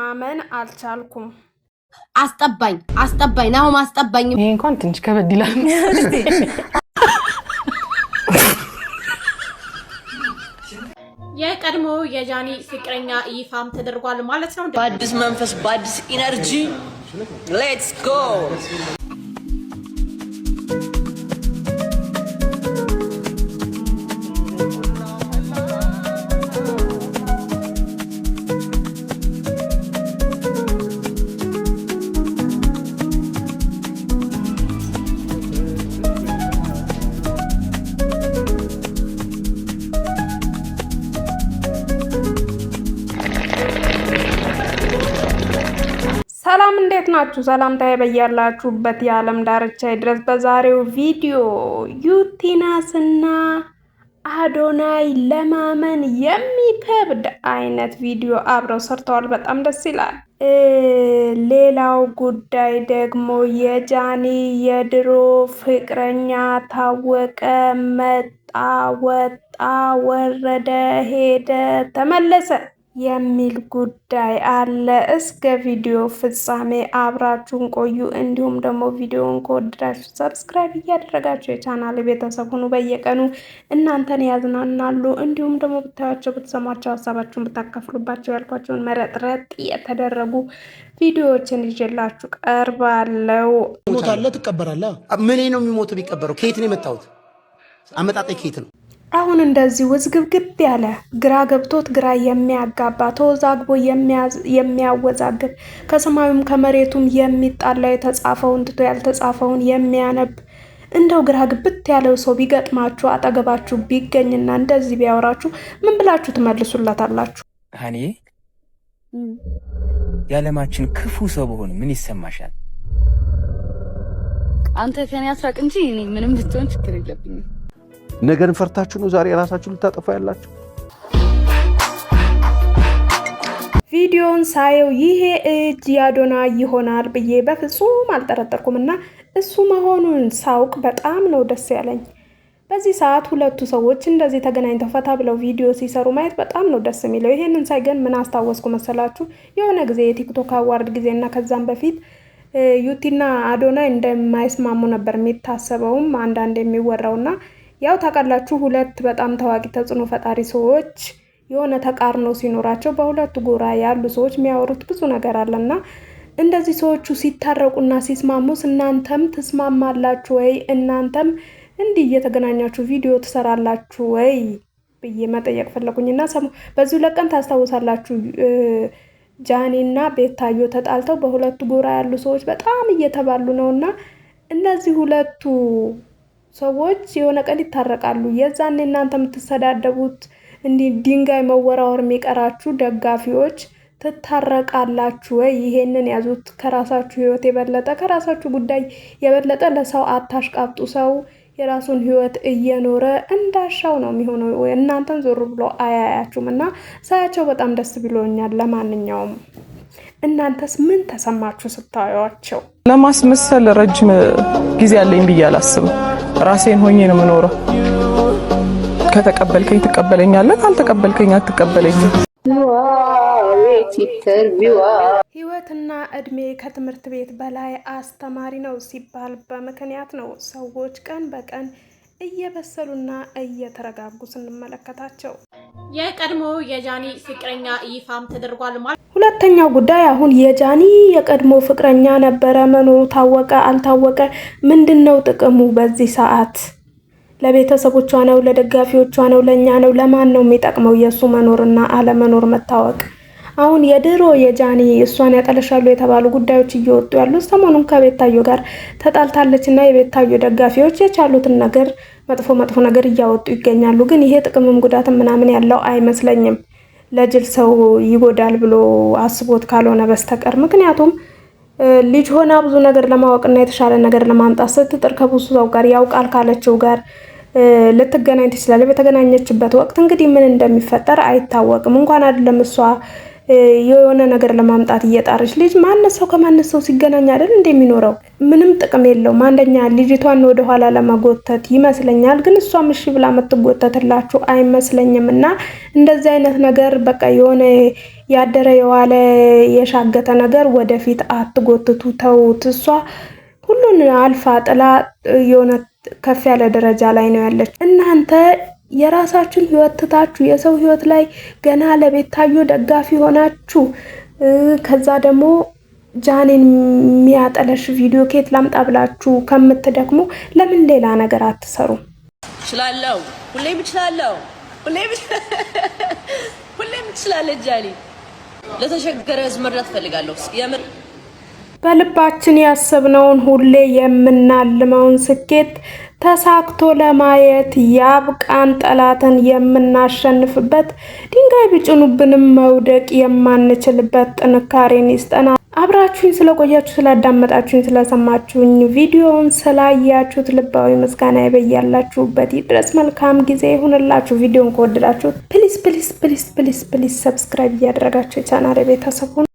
ማመን አልቻልኩም። አስጠባኝ አስጠባኝ ናሆም አስጠባኝ። ይሄ እንኳን ትንሽ ከበድ ይላል። የቀድሞ የጃኒ ፍቅረኛ ይፋም ተደርጓል ማለት ነው። በአዲስ መንፈስ በአዲስ energy let's go። ሰላም እንዴት ናችሁ? ሰላምታዬ በያላችሁበት የዓለም ዳርቻ ይድረስ። በዛሬው ቪዲዮ ዩቲናስና አዶናይ ለማመን የሚከብድ አይነት ቪዲዮ አብረው ሰርተዋል። በጣም ደስ ይላል። ሌላው ጉዳይ ደግሞ የጃኒ የድሮ ፍቅረኛ ታወቀ መጣ፣ ወጣ፣ ወረደ፣ ሄደ፣ ተመለሰ የሚል ጉዳይ አለ። እስከ ቪዲዮ ፍጻሜ አብራችሁን ቆዩ። እንዲሁም ደግሞ ቪዲዮውን ከወደዳችሁ subscribe እያደረጋችሁ የቻናል ቤተሰብ ሁኑ። በየቀኑ እናንተን ያዝናናሉ፣ እንዲሁም ደግሞ ብታያቸው ብትሰሟቸው ሀሳባችሁን ብታካፍሉባቸው ያልኳቸውን መረጥረጥ የተደረጉ ቪዲዮዎችን ይዤላችሁ ቀርባለው። ሞታለህ፣ ትቀበራለህ። ምን ነው የሚሞቱ የሚቀበረው? ከየት ነው የመጣሁት? አመጣጤ ከየት ነው? አሁን እንደዚህ ውዝግብግብ ያለ ግራ ገብቶት ግራ የሚያጋባ ተወዛግቦ የሚያወዛግብ ከሰማዩም ከመሬቱም የሚጣላ የተጻፈውን ትቶ ያልተጻፈውን የሚያነብ እንደው ግራ ግብት ያለው ሰው ቢገጥማችሁ አጠገባችሁ ቢገኝና እንደዚህ ቢያወራችሁ ምን ብላችሁ ትመልሱለታላችሁ? ሀኔ፣ የዓለማችን ክፉ ሰው በሆን ምን ይሰማሻል? አንተ ከኔ አስራቅ እንጂ እኔ ምንም ብትሆን ችግር የለብኝም። ነገርን ፈርታችሁ ነው ዛሬ ራሳችሁ ልታጠፉ ያላችሁ? ቪዲዮን ሳየው ይሄ እጅ ያዶናይ ይሆናል ብዬ በፍጹም አልጠረጠርኩም እና እሱ መሆኑን ሳውቅ በጣም ነው ደስ ያለኝ። በዚህ ሰዓት ሁለቱ ሰዎች እንደዚህ ተገናኝተው ፈታ ብለው ቪዲዮ ሲሰሩ ማየት በጣም ነው ደስ የሚለው። ይሄንን ሳይ ግን ምን አስታወስኩ መሰላችሁ? የሆነ ጊዜ የቲክቶክ award ጊዜ እና ከዛም በፊት ዩቲና አዶናይ እንደማይስማሙ ነበር የሚታሰበውም አንዳንድ የሚወራውና ያው ታውቃላችሁ፣ ሁለት በጣም ታዋቂ ተጽዕኖ ፈጣሪ ሰዎች የሆነ ተቃርኖ ሲኖራቸው በሁለቱ ጎራ ያሉ ሰዎች የሚያወሩት ብዙ ነገር አለና እንደዚህ ሰዎቹ ሲታረቁና ሲስማሙስ እናንተም ትስማማላችሁ ወይ? እናንተም እንዲህ እየተገናኛችሁ ቪዲዮ ትሰራላችሁ ወይ ብዬ መጠየቅ ፈለጉኝና በዚህ 2 ቀን ታስታውሳላችሁ፣ ጃኒና ቤታዮ ተጣልተው በሁለቱ ጎራ ያሉ ሰዎች በጣም እየተባሉ ነውና እነዚህ ሁለቱ ሰዎች የሆነ ቀን ይታረቃሉ። የዛኔ እናንተ የምትሰዳደቡት እንዲህ ድንጋይ መወራወር የሚቀራችሁ ደጋፊዎች ትታረቃላችሁ ወይ? ይሄንን ያዙት። ከራሳችሁ ህይወት የበለጠ ከራሳችሁ ጉዳይ የበለጠ ለሰው አታሽቃብጡ። ሰው የራሱን ህይወት እየኖረ እንዳሻው ነው የሚሆነው። እናንተን ዞር ብሎ አያያችሁም እና ሳያቸው በጣም ደስ ብሎኛል። ለማንኛውም እናንተስ ምን ተሰማችሁ ስታዩቸው? ለማስመሰል ረጅም ጊዜ አለኝ ብዬ አላስብም። ራሴን ሆኜ ነው የምኖረው። ከተቀበልከኝ ትቀበለኛለህ፣ ካልተቀበልከኝ አትቀበለኝም። ህይወትና እድሜ ከትምህርት ቤት በላይ አስተማሪ ነው ሲባል በምክንያት ነው። ሰዎች ቀን በቀን እየበሰሉና እየተረጋጉ ስንመለከታቸው። የቀድሞ የጃኒ ፍቅረኛ ይፋም ተደርጓል ማለት ሁለተኛው ጉዳይ አሁን የጃኒ የቀድሞ ፍቅረኛ ነበረ መኖሩ ታወቀ አልታወቀ ምንድን ነው ጥቅሙ? በዚህ ሰዓት ለቤተሰቦቿ ነው? ለደጋፊዎቿ ነው? ለእኛ ነው? ለማን ነው የሚጠቅመው የእሱ መኖርና አለመኖር መታወቅ? አሁን የድሮ የጃኒ እሷን ያጠለሻሉ የተባሉ ጉዳዮች እየወጡ ያሉት ሰሞኑን ከቤታዮ ጋር ተጣልታለች እና የቤታዮ ደጋፊዎች የቻሉትን ነገር መጥፎ መጥፎ ነገር እያወጡ ይገኛሉ። ግን ይሄ ጥቅምም ጉዳትም ምናምን ያለው አይመስለኝም። ለጅል ሰው ይጎዳል ብሎ አስቦት ካልሆነ በስተቀር፣ ምክንያቱም ልጅ ሆና ብዙ ነገር ለማወቅና የተሻለ ነገር ለማምጣት ስትጥር ከብዙ ሰው ጋር ያውቃል ካለችው ጋር ልትገናኝ ትችላለች። በተገናኘችበት ወቅት እንግዲህ ምን እንደሚፈጠር አይታወቅም። እንኳን አይደለም እሷ የሆነ ነገር ለማምጣት እየጣረች ልጅ ማነሰው ከማነሰው ሲገናኝ አይደል እንደሚኖረው ምንም ጥቅም የለውም። አንደኛ ልጅቷን ወደኋላ ለመጎተት ይመስለኛል፣ ግን እሷም እሺ ብላ የምትጎተትላችሁ አይመስለኝም። እና እንደዚህ አይነት ነገር በቃ የሆነ ያደረ የዋለ የሻገተ ነገር ወደፊት አትጎትቱ፣ ተውት። እሷ ሁሉን አልፋ ጥላ የሆነ ከፍ ያለ ደረጃ ላይ ነው ያለች። እናንተ የራሳችሁን ህይወት ትታችሁ የሰው ህይወት ላይ ገና ለቤታዮ ደጋፊ ሆናችሁ ከዛ ደግሞ ጃኔን የሚያጠለሽ ቪዲዮ ኬት ላምጣ ብላችሁ ከምትደክሙ ለምን ሌላ ነገር አትሰሩም? እችላለሁ፣ ሁሌም እችላለሁ፣ ሁሌም እችላለሁ። ጃኒ ለተቸገረ ህዝብ መርዳት እፈልጋለሁ። የምር በልባችን ያሰብነውን ሁሌ የምናልመውን ስኬት ተሳክቶ ለማየት ያብቃን። ጠላትን የምናሸንፍበት ድንጋይ ቢጭኑብንም መውደቅ የማንችልበት ጥንካሬን ይስጠና። አብራችሁኝ ስለቆያችሁ፣ ስላዳመጣችሁኝ፣ ስለሰማችሁኝ፣ ቪዲዮውን ስላያችሁት ልባዊ ምስጋና በያላችሁበት ይድረስ። መልካም ጊዜ ይሁንላችሁ። ቪዲዮን ከወደዳችሁት please, please, please, please, please subscribe እያደረጋችሁ የቻናል ቤተሰብ ሁኑ።